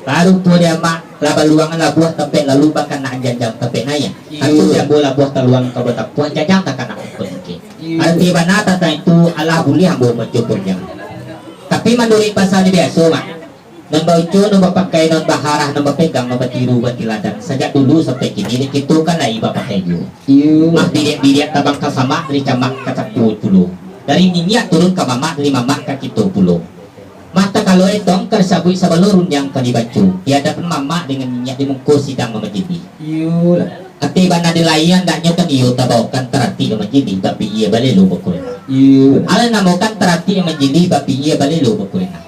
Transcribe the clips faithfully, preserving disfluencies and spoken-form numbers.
Baru pulo di amak, lah baluang labuah tampek lalu, bakanaan janjang tampek naiak. Iyo. Atau di ambo labuah taluang ka batapuah, janjang takana tampek. Iyo. Arati bana tantang itu, alah buliah ambo mancupur jangan. Tapi manuruik pasan biaso, Mak, nan bauco, nan bapakai, nan baharah, nan bapegang, nan batiru, batiladan, sajak dulu sampai kini, dek kito kan lai bapakai juo. Iyo. Mah biriak-biriak tabang ka samak, dari camak ka caku pulo. Dari niniak turun ka mamak, dari mamak ka kito pulo. Mah takalo etong ka disabuik sabalun rundiang ka dibaco, di adapan mamak dangan niniak di muko sidang mamajilih. Iyolah. Ati bana di lai andaknyo kan iyo tabaokan taratik mamajilih, tapi iyo balelo bakurena. Iyolah. Alah namokan taratik mamajilih, tapi iyo balelo bakurena.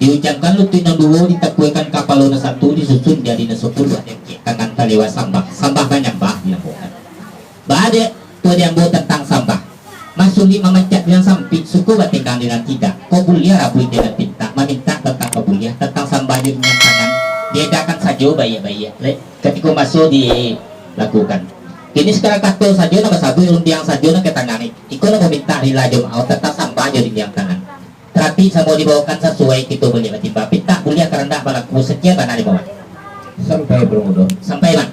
Diujamkan lutuik nan duo, ditakuakan kapalo nan satu, disusun jari nan sapuluah, dangkek tangan talewa sambah, sambah manyambah dilamokan. Baa dek tuo di ambo tantang sambah. Mah sulik mamancak di nan sampik, suko batenggang di nan tidak. Kok buliah rabuik di nan pintak, mamintak tantang kok buliah, tantang sambah jo rindiang tangan, diedakan sajo baiak-baiak, lek katiko maso dilakukan. Kini sakali kato sajo nan basabuik, rundiang sajo nan ka tangan, iko nan mamintak rila jo maoh, tantang sambah jo rindiang tangan. Taratik samo dibaokan sasuai kito buliah batimbang, pintak buliah karandak balaku, sakian bana di bawah. Sampai, Kapalo Mudo. Sampai, Bang.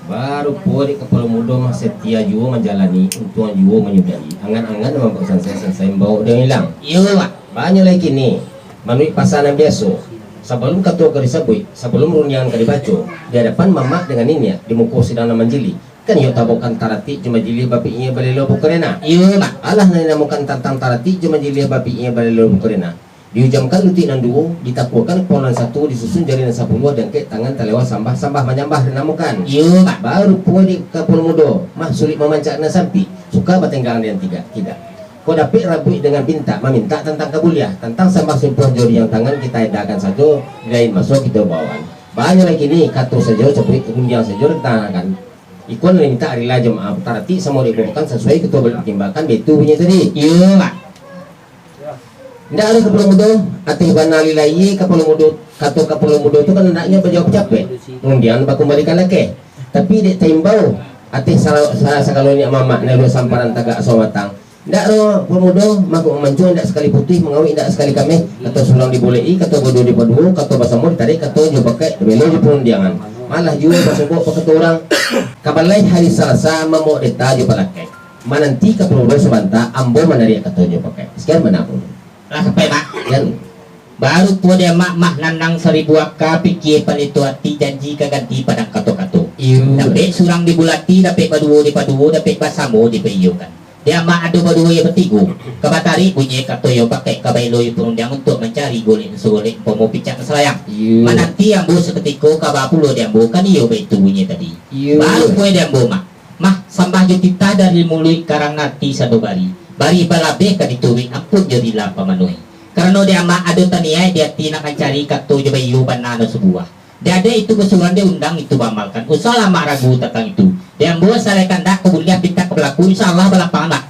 Baru pulo dek Kapalo Mudo mah satia juo manjalani, untuang juo manyudahi. Angan-angan mambaok sansai, sansai mambaok den ilang. Iyo, Bang. Banyak lai kini, manuruik pasan nan biaso. Sabalun kato ka disabuik, sabalun rundiangan ka dibaco, di adapan mamak dangan niniak, di muko sidang nan manjilih, kan iyo tabokan taratik jo majilih, bapikia balelo bakurena. Iyo, Bang. Alah nan dinamokan tantang taratik jo majilih, bapikia balelo bakurena. Diujamkan lutuik nan duo, ditakuakan kapalo nan satu, disusun jari nan sapuluah, dangkek tangan talewa sambah, sambah manyambah dinamokan. Iyo, Bang. Baru pulo dek Kapalo Mudo, mah sulik mamancak nan sampik, suko batenggang di nan tidak, tidak. Kok dapek rabuik dangan pintak, mamintak tantang kok buliah, tantang sambah sumpah jo rindiang tangan kita edakan sajo, lain maso kito baokan. Banyak lai kini, kato sajo sabuik, rundiang sajo ditangakan. Iko nan mintak rila jo maoh, taratik samo dibaokan sasuai kito buliah batimbangkan, baitu bunyi tadi. Iyo, Bang. Ndak ado Kapalo Mudo, ateh bana lai Kapalo Mudo, kato Kapalo Mudo tu kan andaknyo bajawab capek, rundiang bakumbalikan lakeh. Tapi dek taimbau, ateh sa-, sa-, sagalo niniak mamak nan duo samparan tagak sabatang. Ndak ado Kapalo Mudo, mangko mamancuang indak sakali putuih, mangawik indak sakali kameh, kato surang dibolek-i, kato baduo dipaduo, kato basamo ditarik, kato jo pakek, belo jo parundiangan. Malah juo basobok pakato urang, ka balai hari Salasa mambaok deta jo palakek. Mananti Kapalo Mudo sabanta, ambo manariak kato jo pakek. Sakian bana, Kapalo Mudo. Lah sampai, Mak? Sakian. Baru pulo di amak mah nanang saribu aka, pikia palito ati, janji ka ganti padang kato-kato. Iyo. Dapek surang dibulati, dapek baduo dipaduo, dapek basamo dipaiyokan. Di amak ado baduo iyo batigo, ka batarik bunyi kato iyo pakek, ka baelo iyo parundiang untuak mancari golek nan sagolek, umpamo picak nan salayang. Iyo. Mananti ambo sakutiko, ka baa pulo di ambo, kan iyo baitu bunyi tadi. Iyo. Baru pulo di ambo, Mak. Mah, sambah jo titah dari muluik, karang ati sanubari. Barih balabeh ka dituruik, ampun jo rila pamanuahi. Karano di amak ado taniaik di ati nak mancari kato jo baiyo bana nan sabuah. Dek ado itu basuruan, dek undang itu baamalkan. Usahlah amak ragu tantang itu. Dek ambo salai kandak, kok buliah pintak ka balaku, insya Allah balapangan, Mak.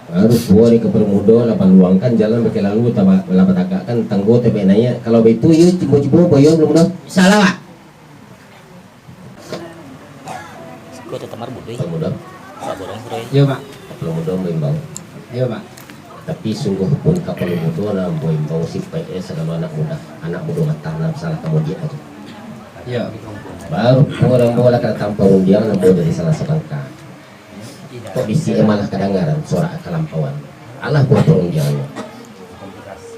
Baru pulo dek Kapalo Mudo, lah paluangkan jalan bakeh lalu, taba-, lah batagakkan tanggo tampek naiak. Kalau baitu, iyo, cimbo-cimbo, boyon, Kapalo Mudo. Insya Allah, Mak. Siko tatamar budui. Kapalo Mudo. Pak Borong, Roy. Iyo, Mak. Kapalo Mudo maimbau. Iyo, Mak. Tapi sungguh pun Kapalo Mudo nan maimbau sipaiknyo sagalo anak mudo, anak mudo matah nan salah kamudiak tu. Iyo. Baru pulo ambo lah ka datang parundiangan ambo dari Salasa Bangka. Kok bisiak malah kadangaran suaro kalampauan. Alah buah parundiangannyo.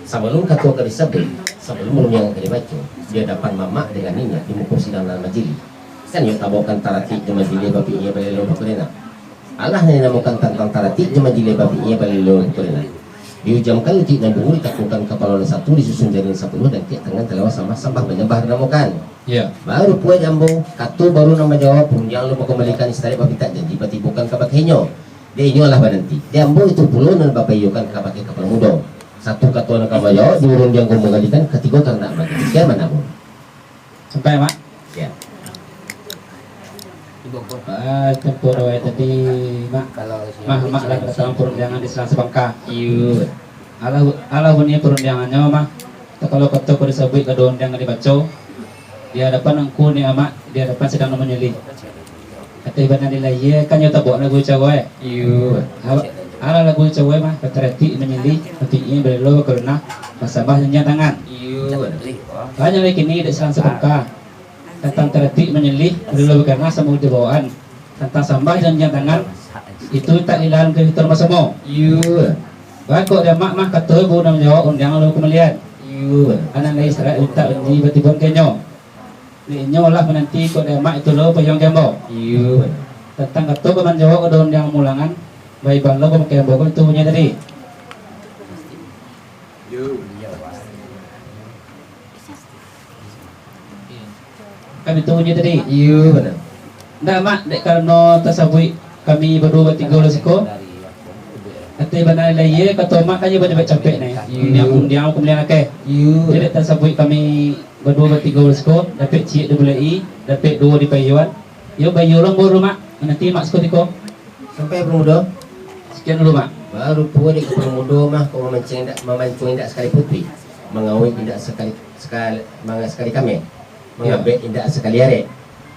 Sabalun kato ka disabuik, sabalun rundiangan ka dibaco, di adapan mamak dangan niniak di muko sidang nan majilih. Kan iyo tabokan taratik jo majilih, bapikia balelo bakurena. Alah nan dinamokan tantang taratik jo majilih, bapikia balelo bakurena. Diujamkan lutuik nan duo, ditakuakan kapalo nan satu, disusun jari nan sapuluah, dangkek tangan talewa sambah, sambah manyambah dinamokan. Iyo. Baru pulo dek ambo, kato baru nan manjawab, rundiang alun bakumbalikan, istilah bapintak janji batibokan kabakeh inyo. Dek inyo lah bananti. Dek ambo itu pulo nan bapaiyokan kabakeh Kapalo Mudo. Satu kato nan ka manjawab, duo rundiang ka mangumbalikan, katigo karandak bana. Sakian bana, Bun. Sampai, Mak? Sakian. Ah, tempo doa tadi, Mak. Mah, Mak lah datang parundiangan di Salasa Bangka. Iyo. Alah, alah bunyi parundiangannyo, Mah. Takalo kato ko disabuik, kaduo rundiang ka dibaco, di adapan angku niniak mamak, di adapan sidang nan manjilih. Ateh bana di lai, kan iyo tabaok lagu Jawa, eh? Iyo. Alah, alah lagu Jawa, Mah, bataratik manjilih, bapikia balelo bakurena, basambah jo rindiang tangan. Iyo. Banyak lai kini dek Salasa Bangka. Tantang taratik manyalih, lalu bakana samo jo bawaan. Tantang sambah janjian tangan, itu tak ilang ka kito basamo. Iyo. Bakok dek amak mah kato baundiang manjawab undiang lalu kamalian. Iyo. Anak lai istirahat untak bandi batibun ka inyo. Dek inyo lah mananti kok dek amak itu lo payuang jambo. Iyo. Tantang kato ka manjawab ka undiang mulangan, baibalo pamakai ambo ko itu bunyi tadi. Kan itu bunyi tadi. Iyo, bana. Ndak, Mak, dek karano tasabuik kami baduo batigo lah siko. Ateh bana lah, iyo, kato Mak kan iyo bajabat capek neh. Iyo. Undiang, undiang, kamalian akeh. Iyo. Jadi, dek tasabuik kami baduo batigo lah siko, dapek ciek dibulek-i, dapek duo dipayuan. Iyo, bayuang dulu, Mak. Mananti Mak sakutiko. Sampai Palo Mudo. Sakian dulu, Mak. Baru pulo dek Palo Mudo mah, kok mamancing indak, mamancuang indak sakali putuih, mangawik indak sakali, sakali, manga-, sakali kameh, mangabek indak sakali arek.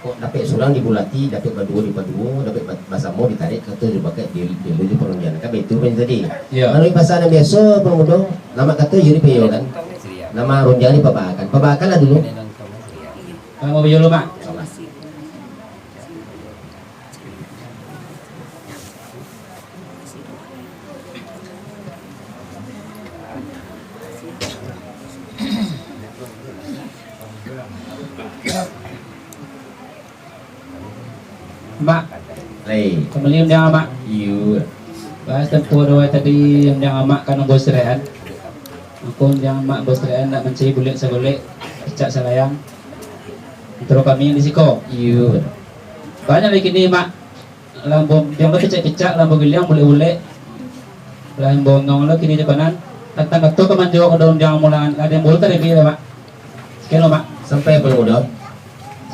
Kok dapek surang dibulati, dapek baduo dipaduo, dapek ba-, basamo ditarik, kato dibakek di, di, di parundiangan. Kan baitu kan tadi. Iyo. Manuruik basa nan biaso, Palo Mudo, lamak kato iyo dipayokan. Lamak rundiang dipabaakan. Pabaakanlah dulu. Mak, mau bayuang dulu, Mak. Mak. Lai. Kamalian undiang Amak. Iyo. Pas tempo dua tadi undiang Amak kan ambo seraian. Mako undiang Amak ambo seraian nak mancari bulek sagolek, picak salayang. Antaro kami nan di siko. Iyo. Banyak lagi ni, Mak. Lah ambo undiang lo picak-picak, lah ambo giliang bulek-bulek. Lah ambo ongong lo kini jo kanan. Tantang kato ka manjawab ka undiang mulangan, lah dek ambo tadi lah, Mak. Sakian lo, Mak. Sampai Palo Mudo.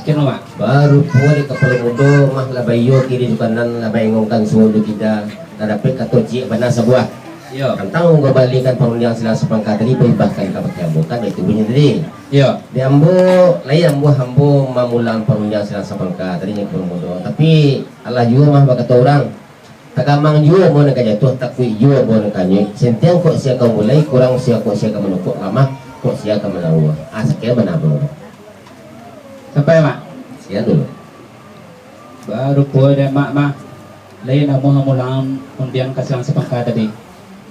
Sakian lo, Mak. Baru pulo dek ka Palo Mudo mah lah baiyo kiri jo kanan, lah baengongkan suo jo kida, lah dapek kato ciek bana sabuah. Iyo. Tantang manggambalikan parundiangan silang sapangka tadi, paibahkan kabake ambo, kan baitu bunyi tadi. Iyo. Di ambo, lai ambo, ambo mamulang parundiangan silang sapangka tadi, Nyi Palo Mudo. Tapi, alah juo mah bakato urang, tagamang juo ambo nan ka jatuah, takuik juo ambo nan ka anyuik. Sentiang kok sia ka mamulai, kurang sia kok sia ka manukok, lamah kok sia ka manawua. Ah, sakian bana ambo. Sampai, Mak? Sakian dulu. Baru pulo dek Mak mah, lai namuah mamulang undiang ka silang sapangka tadi.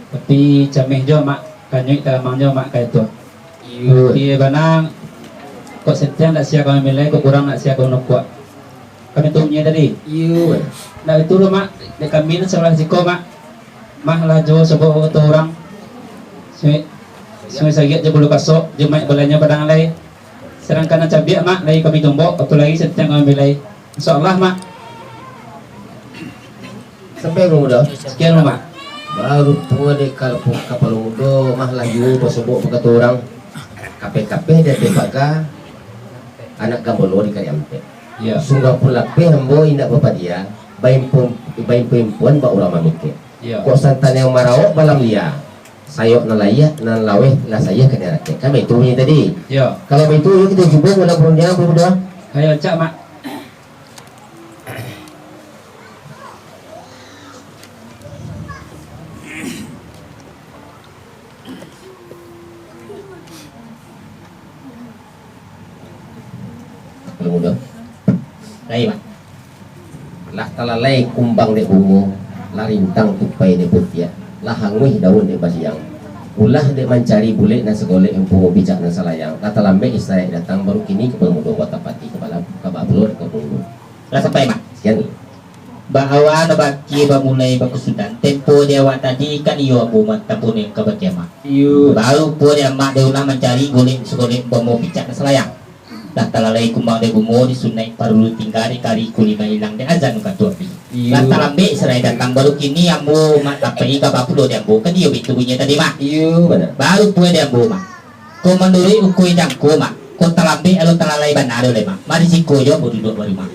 Tapi cameh juo, Mak, ka anyuik tagamang juo, Mak, ka jatuah. Iyo. Iyo bana, kok sentiang ndak sia ka mamilai, kok kurang ndak sia ka manukok. Kan itu bunyi tadi. Iyo. Ndak itu lo, Mak, dek kami nan sabalah siko, Mak. Mah lah juo sabuah kato urang. Sungai, Sungai Sagiak jo Bulu Kasok, jo Maik Balanya Padang Alai. Sadangkan nan cabiak, Mak, lai kami tumbok, apolai sentiang ka mamilai. Insya Allah, Mak. Sampai Palo Mudo. Sakian lo, Mak. Baru pulo dek ka-, Palo Mudo mah lah juo basobok bakato urang. Kapeh-kapeh di ateh paga, anak gambolo di kari ampek. Iyo. Sungguahpun lapeh ambo indak bapadia, baimpuan, baimpuan-impuan bak urang mamikek. Iyo. Kok santan nan maraok balam lia, sayok nan layah, nan laweh lah sayah ka diarakek. Kan baitu bunyi tadi. Iyo. Kalau baitu, iyo kito cubo mulang parundiangan Palo Mudo. Ayo, cak, Mak. Palo Mudo. Lai, Mak. Lah talalai kumbang dek bungo, lah rintang tupai dek putiak, lah anguih daun dek baliang. Ulah dek mancari bulek nan sagolek, ambo picak nan salayang. Lah talambek istirahat datang, baru kini ka Palo Mudo batapati ka bala-, ka bapalo dek ka bungo. Lah sampai, Mak. Sakian. Bak awak nan baki bamulai bakusudan, tempo di awak tadi kan iyo ambo mantabunan kabake Amak. Iyo. Baru pulo di Amak dek ulah mancari golek sagolek bamo picak nan salayang. Lah talalai kumbang dek bungo, di sunaik parulu tingga, di kari kulina ilang, di azan kato abih. Iyo. Lah talambek sarai datang, baru kini ambo Mak tapai ka bapulo di ambo. Kan iyo baitu bunyi tadi, Mak. Iyo, bana. Baru pulo di ambo, Mak. Ko manuruik ukua jangko, Mak. Ko talambek alun talalai bana doh lai, Mak. Mari siko jo ambo duduak baru, Mak.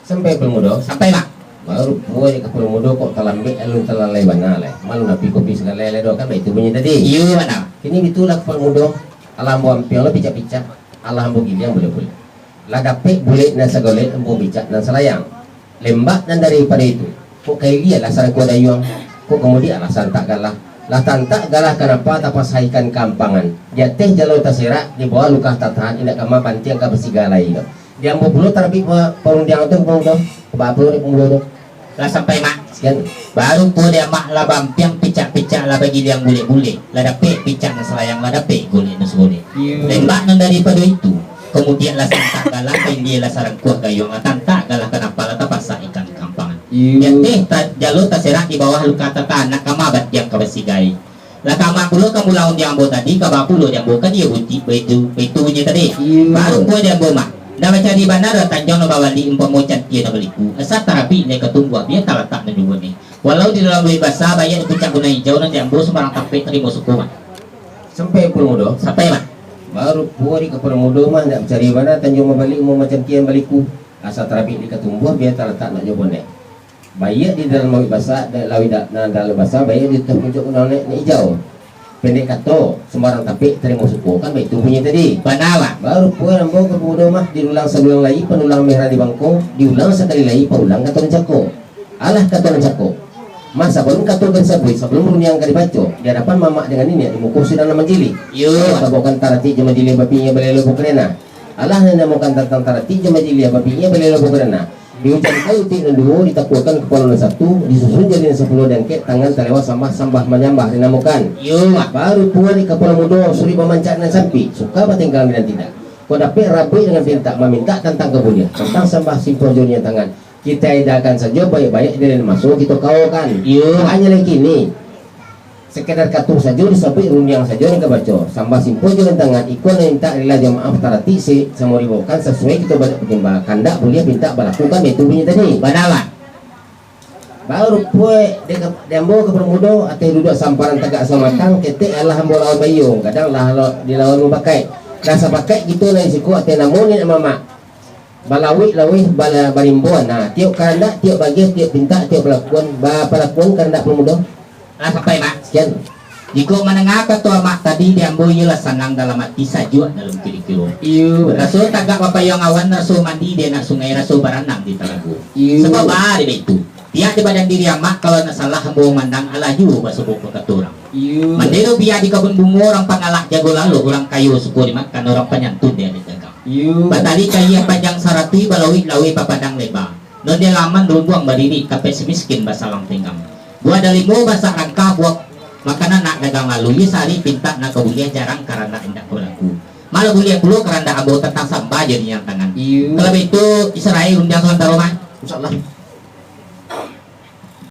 Sampai Palo Mudo? Sampai, Mak. Baru pulo dek ka Palo Mudo kok talambek alun talalai bana lai. Malu napi kopi sagalo lai doh, kan baitu bunyi tadi. Iyo, bana. Kini bitulah ka Palo Mudo. Alah ambo ampiang lo picak-picak. Alah ambo giliang bulek-bulek. Lah dapek bulek nan sagolek, ambo picak nan salayang. Lembak nan daripado itu. Kok ka ilia lah sarangkuah dayuang. Kok ka mudiak lah santak galah. Lah tantak galah kanapa tapasahikan ka ampangan. Di ateh jalua taserak, di bawah lukah tatahan, indak ka mabantiang ka basiga lai doh. Di ambo pulo tarabik pa-, parundiang tu, Bang, tu. Baa pulo di pangulu tu? Lah sampai, Mak. Sekian. Baru pulo di Amak lah bampiang picak-picak lah bagiliang bulek-bulek. Lah dapek picak nan salayang, lah dapek golek nan sagolek. Iyo. Tembak nan daripado itu, kamudian lah santak galah, pindie lah sarangkuah gayuang, lah tantak galah kanapa lah tapasak ikan kampangan. Iyo. Jateh ta-, jalo taserak di bawah luka tatanak kama batiang ka basigai. Lah tamak pulo ka mulang di ambo tadi, kaba pulo di ambo kan iyo buti, baitu, baitu bunyi tadi. Iyo. Baru pulo di ambo, Mak. Ndak bacari bana doh tanjuang nan babalik, umpamo cantia nan baliku. Asa tarabik nilai ka tumbuah, bia talatak nan juo ni. Walau di dalam luik basa, baiak di puncak gunuang ijau, nan di ambo sumbarang tapek tarimo suko, Mak. Sampai Kapalo Mudo? Sampai, Mak. Baru pulo di Kapalo Mudo mah, ndak bacari bana tanjuang babalik, umpamo cantia nan baliku. Asa tarabik nilai ka tumbuah, bia talatak nan juo ni. Baiak di dalam lauik basa, da-, lauik da-, nan dalam basa, baiak di ateh puncak gunuang nan ijau. Pendek kato, sumbarang tapek tarimo suko, kan baitu bunyi tadi. Bana, Mak. Baru pulo ambo Kapalo Mudo mah, diulang sadulang lai, panulang merah di bangko, diulang sakali lai, paulang kato nan cako. Alah kato nan cako. Mah, sabalun kato ka disabuik, sabalun rundiang ka dibaco, di adapan mamak dengan niniak, di muko sidang nan manjilih. Iyo. Tabaokan taratik jo manjilih, babingik balelo bakarena. Alah nan dinamokan tantang taratik jo manjilih, babingik balelo bakarena. Di ujan kayu tik nan duo, ditakuakan kapalo nan satu, disusun jari nan sapuluah, diangkek tangan talewat sambah, sambah manyambah dinamokan. Iyo, Mak. Baru pulo di Kapalo Mudo, suruik mamancak nan sampik, suka batenggang di nan tidak. Kok dapek rabuik dengan pintak, mamintak tantang kabuliah, tantang sambah simpul jo nian tangan. Kita edakan sajo, baiak-baiak di lain maso kito kaokan. Iyo. Hanyo lai kini. Sakadar kato sajo disabuik, rundiang sajo nan ka baco. Sambah simpul jo nan tangan, iko nan mintak rila jo maaf, taratik se-, samo dibaokan, sasuai kito banyak partimbangan. Kandak buliah pintak balaku, kan baitu bunyi tadi. Bana, Mak. Baru pulo di, di ambo Kapalo Mudo, ateh duduak samparan tagak samatang, ketek alah ambo lawan baiyo, gadang lah lo-, dilawan mupakaik. Lah sapakaik kito nan siko ateh namo niniak mamak. Balauik-lauik, bala-, barimbuan. Nah, tiok karandak, tiok bagiah, tiok pintak, tiok palakuan, ba-, palakuan karandak Kapalo Mudo. Lah sampai, Mak. Sekian. Jikok mandanga kato Amak tadi, di ambo iyolah sanang dalam ati, sajuak dalam kiro-kiro. Iyo. Raso tagak bapayuang awan, raso mandi di anak sungai, raso baranang di talago. Iyo. Sabab baa dek itu? Tiak di badan diri Amak, kalau ndak salah ambo mandanga, alah juo basobok bakato urang. Iyo. Mandeh rupiah di kabun bungo, urang pangalak jago lalok, urang kayo suko dimakan, urang panyantun diagiah dagang. Iyo. Batali kaia panjang saratuih, balauik-lauik bapadang leba. Nan di alaman rumbuang badiri, kapek si miskin basalang pinggang. Buah dalimo basak rangka, buah makanan nak dagang lalu, iyo sari pintak nan ka buliah, jarang karandak indak ka balaku. Malah buliah pulo karandak ambo tantang sambah jo nian tangan. Iyo. Kalau baitu, Israel rundiang samantaro, Mak. Insyaallah.